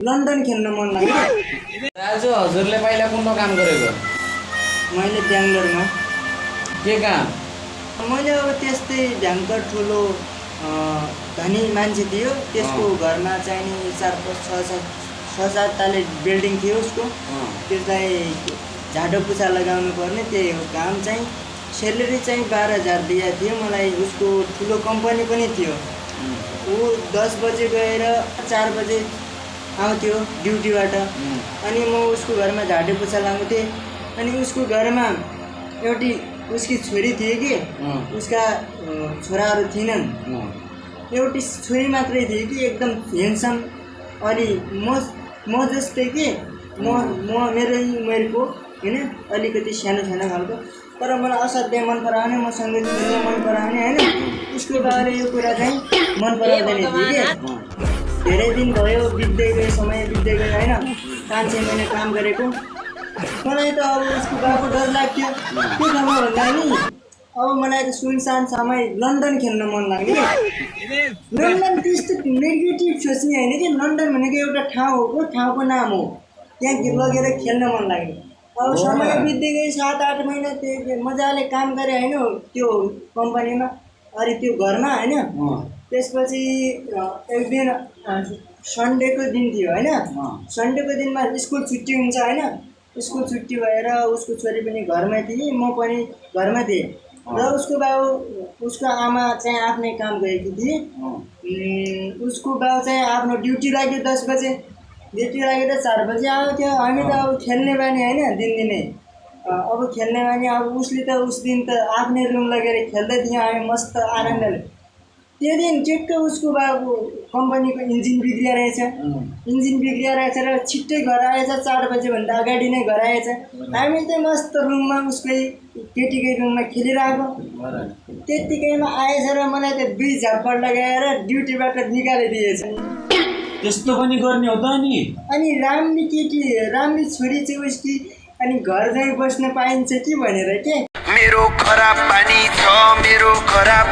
London खेल्न मन लाग्यो। दाजु हजुरले पहिला कुन काम गरेको? मैले बेङ्गलोरमा के काम? मैले अब त्यस्तै भयङ्कर ठुलो धनी मान्छे थियो, त्यसको घरमा चाहिने 4-5-6-7 तले बिल्डिङ थियो उसको। त्यसलाई झाडो पुछा लगाउनु पर्ने, त्यही हो काम चाहिँ। सेलेरी चाहिँ 12,000 दिएको थियो मलाई। उसको ठुलो कम्पनी पनि थियो। ऊ 10 बजे गएर 4 बजे आउँथ्यो ड्युटीबाट। अनि म उसको घरमा झाडु पोछा लगाउँथेँ। अनि उसको घरमा एउटी उसकी छोरी थिए कि उसका छोराहरू थिएनन्। एउटी छोरी मात्रै थिए कि एकदम ह्यान्डसम। अलि म जस्तै कि मेरो उमेरको होइन, अलिकति सानो खालको। तर मलाई असाध्यै मन पराउने, मसँग खेल्न मन पराउने होइन। उसको बारे यो कुरा चाहिँ मन पराउँदैन थियो कि। धेरै दिन भयो, बित्दै गयो, समय बित्दै गयो होइन। 5-6 महिना काम गरेको। मलाई त अब उसको बाबु डर लाग्थ्यो। के खानु भन्दा नि अब मलाई त सुनसान समय लन्डन खेल्न मन लाग्यो। लन्डन त्यस्तो नेगेटिभ सोच्ने होइन कि। लन्डन भनेको एउटा ठाउँ हो, ठाउँको नाम हो। त्यहाँ लगेर खेल्न मन लाग्यो। अब समय बित्दै गयो, 7-8 महिना त्यो मजाले काम गरेँ होइन त्यो कम्पनीमा, अरे त्यो घरमा होइन। त्यसपछि एक दिन सन्डेको दिन थियो होइन। सन्डेको दिनमा स्कुल छुट्टी हुन्छ होइन। स्कुल छुट्टी भएर उसको छोरी पनि घरमै थिए, म पनि घरमा थिएँ। र उसको बाउ उसको आमा चाहिँ आफ्नै काम गएकी थिए। उसको बाउ चाहिँ आफ्नो ड्युटी लाग्यो 10 बजे। ड्युटी लागेर 4 बजे आउँथ्यो। हामी त अब खेल्ने बानी होइन दिनदिनै। अब खेल्ने बानी। अब उसले त उस दिन त आफ्नै रुम लगेर खेल्दै थियो। हामी मस्त आनन्दले। त्यो दिन ठिक्क उसको बाबु कम्पनीको इन्जिन बिग्रिया रहेछ। इन्जिन बिग्रिया रहेछ र छिट्टै घर आएछ। 4 बजेभन्दा अगाडि नै घर आएछ। हामी चाहिँ मस्त रुममा उसकै केटीकै रुममा खेलिरहेको। त्यत्तिकैमा आएछ र मलाई त 2 झापड लगाएर ड्युटीबाट निकालिदिएछ। त्यस्तो पनि गर्ने हो त नि? अनि राम्री छोरी चाहिँ उसकी। अनि घर जाई बस्न पाइन्छ कि भनेर के। मेरो खराब बानी छ, मेरो खराब